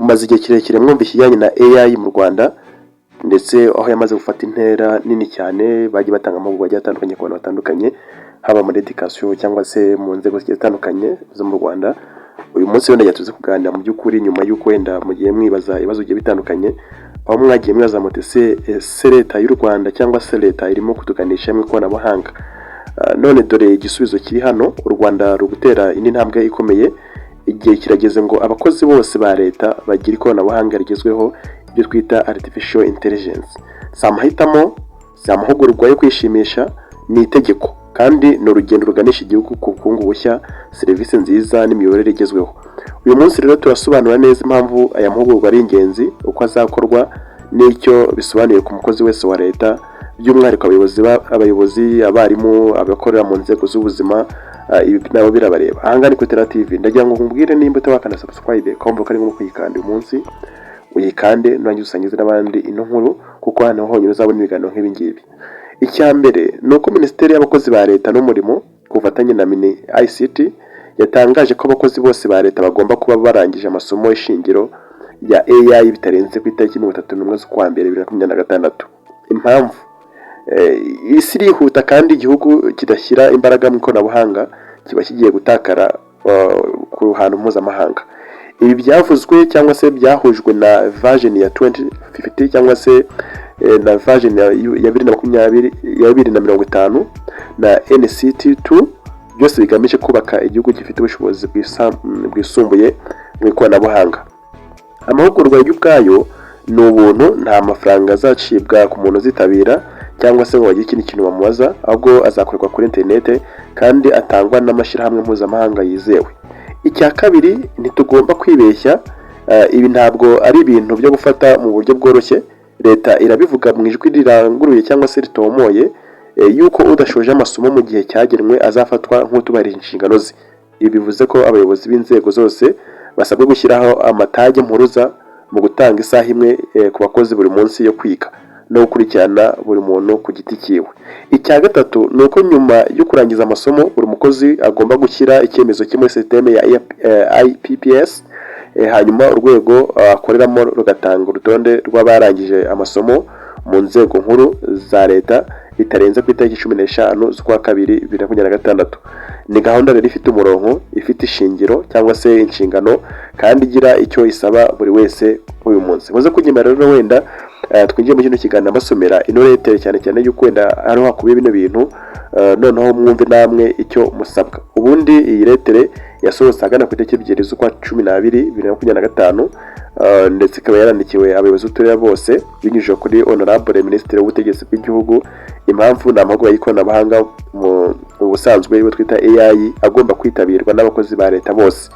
Mumaze igihe kirekire mwumva ikijyanye na AI mu Rwanda, ndetse aho yamaze gufata intera nini cyane. Bagiye batanga amahugurwa agiye atandukanye ku bantu batandukanye, haba muri education cyangwa se mu nzego zigiye zitandukanye zo mu Rwanda. Uyu munsi wenda tuze kuganira mu by'ukuri, nyuma y'uko wenda mugiye mwibaza ibibazo bigiye bitandukanye, aho mwagiye mwibaza muti: Ese leta y'u Rwanda cyangwa se leta irimo kutuganisha mu ikoranabuhanga?" None dore igisubizo kiri hano. U Rwanda ruri gutera indi ntambwe ikomeye. Igihe kirageze ngo abakozi bose ba leta bagire ikoranabuhanga rigezweho, ibyo twita artificial intelligence. Si amahitamo, si amahugurwa yo kwishimisha, ni itegeko, kandi ni urugendo ruganisha igihugu ku bukungu bushya, serivisi nziza n'imiyoborere igezweho. Uyu munsi rero turasobanura neza impamvu aya mahugurwa ari ingenzi, uko azakorwa n'icyo bisobanuye ku mukozi wese wa leta, by'umwihariko abayobozi, abarimu, abakorera mu nzego z'ubuzima. Ibi nabo birabareba. Aha ngaha ni kuri Tera TV. Ndagira ngo nkubwire, nimba utarakanda subscribe, kumva ko ari ngombwa kuyikanda uyu munsi, uyikande, nurangiza usangize n'abandi ino nkuru, kuko hano honyine uzabona ibiganiro nk'ibi ngibi. Icya mbere ni uko Minisiteri y'Abakozi ba Leta n'Umurimo, ku bufatanye na MINICT, yatangaje ko abakozi bose ba leta bagomba kuba barangije amasomo y'ishingiro ya AI bitarenze ku itariki 31 z'ukwa mbere 2026. Impamvu: isi irihuta, kandi igihugu kidashyira imbaraga mu ikoranabuhanga kiba kigiye gutakara ku ruhando mpuzamahanga. Ibi byavuzwe cyangwa se byahujwe na Vision ya 2050 cyangwa se na Vision ya 2020, ya 2050 na NCT2, byose bigamije kubaka igihugu gifite ubushobozi bwisumbuye mu ikoranabuhanga. Amahugurwa y'ubwayo ni ubuntu, nta mafaranga azacibwa ku muntu uzitabira cyangwa se ngo bagire ikindi kintu bamubaza, ahubwo azakorerwa kuri interinete kandi atangwa n'amashyirahamwe mpuzamahanga yizewe. Icya kabiri, ntitugomba kwibeshya, ibi ntabwo ari ibintu byo gufata mu buryo bworoshye. Leta irabivuga mu ijwi riranguruye cyangwa se ritomoye, yuko udashoje amasomo mu gihe cyagenwe azafatwa nk'utubahirije inshingano ze. Ibi bivuze ko abayobozi b'inzego zose basabwa gushyiraho amatage mpuruza mu gutanga isaha imwe ku bakozi buri munsi yo kwiga no gukurikirana buri muntu ku giti cyiwe. Icya gatatu ni uko nyuma yo kurangiza amasomo, buri mukozi agomba gushyira icyemezo cye muri sisiteme ya IPPS, hanyuma urwego akoreramo rugatanga urutonde rw'abarangije amasomo mu nzego nkuru za leta bitarenze ku itariki 15 z'ukwa kabiri 2026. Ni gahunda rero ifite umurongo, ifite ishingiro cyangwa se inshingano, kandi igira icyo isaba buri wese uyu munsi. Muze kunyemera rero wenda twinjiye muri kino kiganiro mbasomera ino lettre, cyane cyane yuko wenda hariho hakubiye bino bintu, noneho mwumve namwe icyo musabwa. Ubundi iyi lettre yasohotse ahagana ku itariki 2 z'ukwa 12 2025, ndetse ikaba yarandikiwe abayobozi b'uturere bose binyujije kuri Honorable Minisitiri w'Ubutegetsi bw'Igihugu. Impamvu ni amahugurwa y'ikoranabuhanga mu busanzwe, ibyo twita AI, agomba kwitabirwa n'abakozi ba leta bose.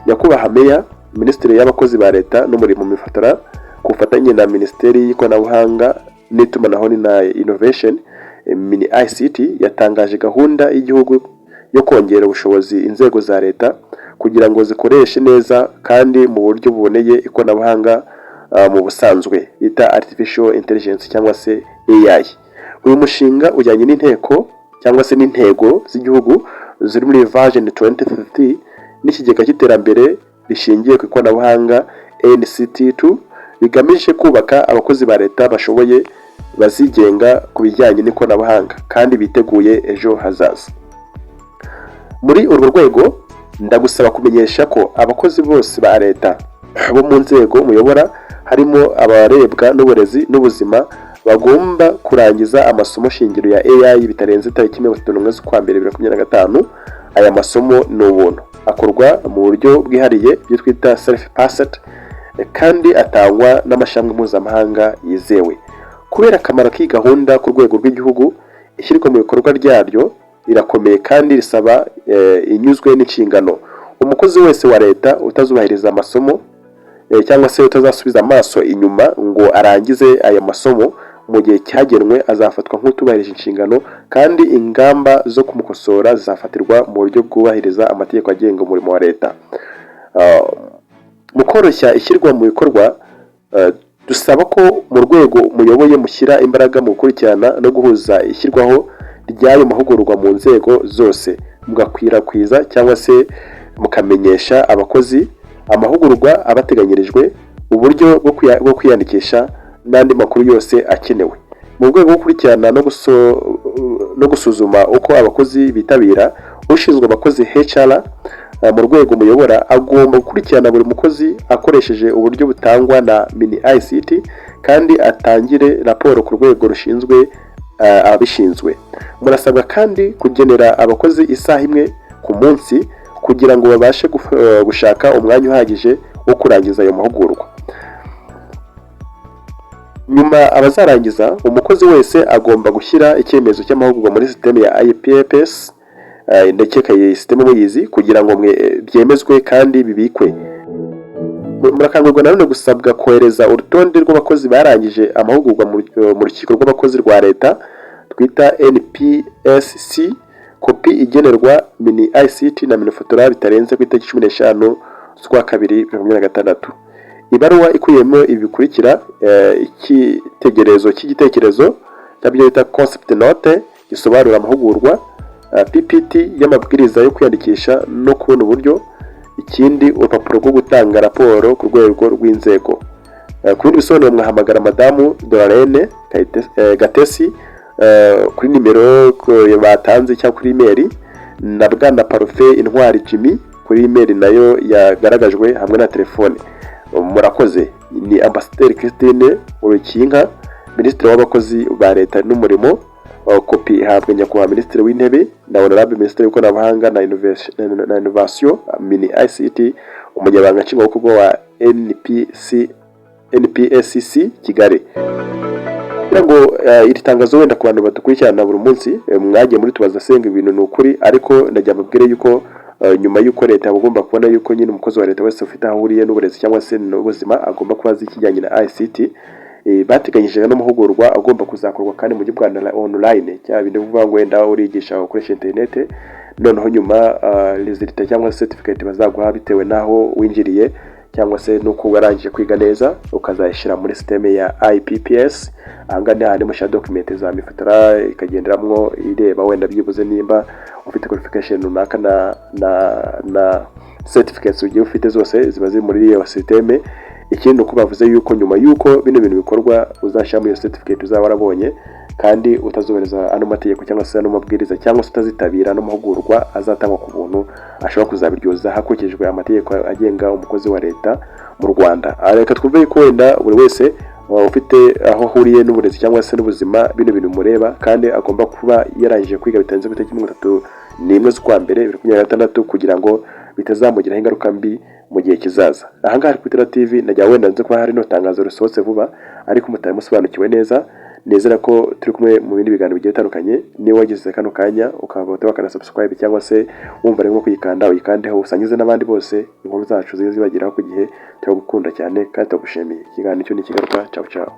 Nyakubahwa Meya, Minisitiri y'Abakozi ba Leta n'Umurimo, MIFOTRA, ku bufatanye na Minisiteri y'Ikoranabuhanga n'Itumanaho na Innovation, MINICT, yatangaje gahunda y'igihugu yo kongera ubushobozi inzego za leta kugira ngo zikoreshe neza kandi mu buryo buboneye ikoranabuhanga mu busanzwe bita artificial intelligence cyangwa se AI. Uyu mushinga ujyanye n'inteko cyangwa se n'intego z'igihugu ziri muri Vision 2050 n'ikigega cy'iterambere rishingiye ku ikoranabuhanga NCT2, bigamije kubaka abakozi ba leta bashoboye, bazigenga ku bijyanye n'ikoranabuhanga kandi biteguye ejo hazaza. Muri urwo rwego, ndagusaba kumenyesha ko abakozi bose ba leta bo mu nzego muyobora, harimo abarebwa n'uburezi n'ubuzima, bagomba kurangiza amasomo shingiro ya AI bitarenze tariki 31 z'ukwa mbere 2025. Aya masomo ni ubuntu, akorwa mu buryo bwihariye, ibyo twita self paced, kandi atangwa n'amashami mpuzamahanga yizewe. Kubera akamaro k'iyi gahunda ku rwego rw'igihugu, ishyirwa mu bikorwa ryaryo rirakomeye kandi risaba inyuzwe n'inshingano. Umukozi wese wa leta utazubahiriza amasomo cyangwa se utazasubiza amaso inyuma ngo arangize aya masomo mu gihe cyagenwe azafatwa nk'utubahirije inshingano, kandi ingamba zo kumukosora zizafatirwa mu buryo bwubahiriza amategeko agenga umurimo wa leta. Mu koroshya ishyirwa mu bikorwa, dusaba ko mu rwego muyoboye mushyira imbaraga mu gukurikirana no guhuza ishyirwaho ry'ayo mahugurwa mu nzego zose, mugakwirakwiza cyangwa se mukamenyesha abakozi amahugurwa abateganyirijwe. uburyo bwo kwiyandikisha n'andi makuru yose akenewe. Mu rwego rwo gukurikirana no gusuzuma uko abakozi bitabira, ushinzwe abakozi, HR, mu rwego muyobora agomba gukurikirana buri mukozi akoresheje uburyo butangwa na MINICT kandi atangire raporo ku rwego rushinzwe ababishinzwe. Murasabwa kandi kugenera abakozi isaha imwe ku munsi kugira ngo babashe gushaka umwanya uhagije wo kurangiza ayo mahugurwa. Nyuma abazarangiza, umukozi wese agomba gushyira icyemezo cy'amahugurwa muri sisiteme ya IPPS, ndakeka iyi sisiteme muyizi, kugira ngo mwe byemezwe kandi bibikwe. Murakangurirwa nanone gusabwa kohereza urutonde rw'abakozi barangije amahugurwa mu rukiko rw'abakozi rwa leta twita NPSC, kopi igenerwa MINICT na MINIFOTRA bitarenze ku itariki 15 z'ukwa kabiri 2026. Ibaruwa ikubiyemo ibi bikurikira: icyitegererezo cy'igitekerezo cyangwa ibyo bita concept note gisobanura amahugurwa, PPT y'amabwiriza yo kwiyandikisha no kubona uburyo, ikindi urupapuro rwo gutanga raporo ku rwego rw'inzego. Ku bindi bisobanuro mwahamagara Madamu Doralene Gatesi kuri nimero batanze cyangwa kuri email, na Bwana Parufe Intwari Jimmy kuri email nayo yagaragajwe hamwe na telefone. Murakoze. Ni Ambasaderi Christine Urukinka, Minisitiri w'Abakozi ba Leta n'Umurimo. Kopi ihabwa Nyakubahwa Minisitiri w'Intebe na Honorable Minisitiri w'Ikoranabuhanga na Innovation, MINICT, Umunyamabanga Nshingwabikorwa wa NPC NPSC Kigali. Kugira ngo iri tangazo wenda ku bantu badukurikirana buri munsi, mwagiye muri tubaza senga ibintu ni ukuri, ariko ndagira mbabwire yuko nyuma y'uko leta agomba kubona yuko nyine umukozi wa leta wese ufite aho ahuriye n'uburezi cyangwa se n'ubuzima agomba kuba azi ikijyanye na ICT, bateganyije n'amahugurwa agomba kuzakorwa kandi mu buryo bwa online, cyangwa ibintu bivuga ngo wenda urigisha ukoresha internet, noneho nyuma résultat cyangwa se certificate bazaguha bitewe n'aho winjiriye cyangwa se n'uko warangije kwiga neza, ukazayishyira muri système ya IPPS. Ahangaha ni hahandi mushyira document za MIFOTRA ikagenderamwo ireba wenda byibuze nimba ufite qualification runaka na certificates ugiye ufite, zose ziba ziri muri iyo système. Ikindi uko bavuze yuko nyuma yuko bino bintu bikorwa, uzashyiramo iyo certificate uzaba warabonye kandi utazohereza ano mategeko cyangwa se ano mabwiriza cyangwa se utazitabira ano mahugurwa azatangwa ku buntu, ashobora kuzabiryoza hakurikijwe amategeko agenga umukozi wa leta mu Rwanda. Reka twumve yuko wenda buri wese ufite aho ahuriye n'uburezi cyangwa se n'ubuzima bino bintu mureba, kandi agomba kuba yarangije kwiga bitarenze ku itariki 31 z'ukwa mbere 2026, kugira ngo bitazamugiraho ingaruka mbi mu gihe kizaza. Ahangaha ari kuri Tera TV. Najya wenda nzi kuba hari no tangazo risohotse vuba ariko mutari musobanukiwe neza. Nizera ko turi kumwe mu bindi biganiro bigiye bitandukanye. Niba wagize kano kanya ukaba utabakana subscribe cyangwa se wumva arimo kuyikanda, uyikandeho, usangize n'abandi bose inkuru zacu zize zibageraho ku gihe. Turagukunda cyane kandi turagushimiye. Ikiganiro cyo ni ikigaruka. Ciao ciao.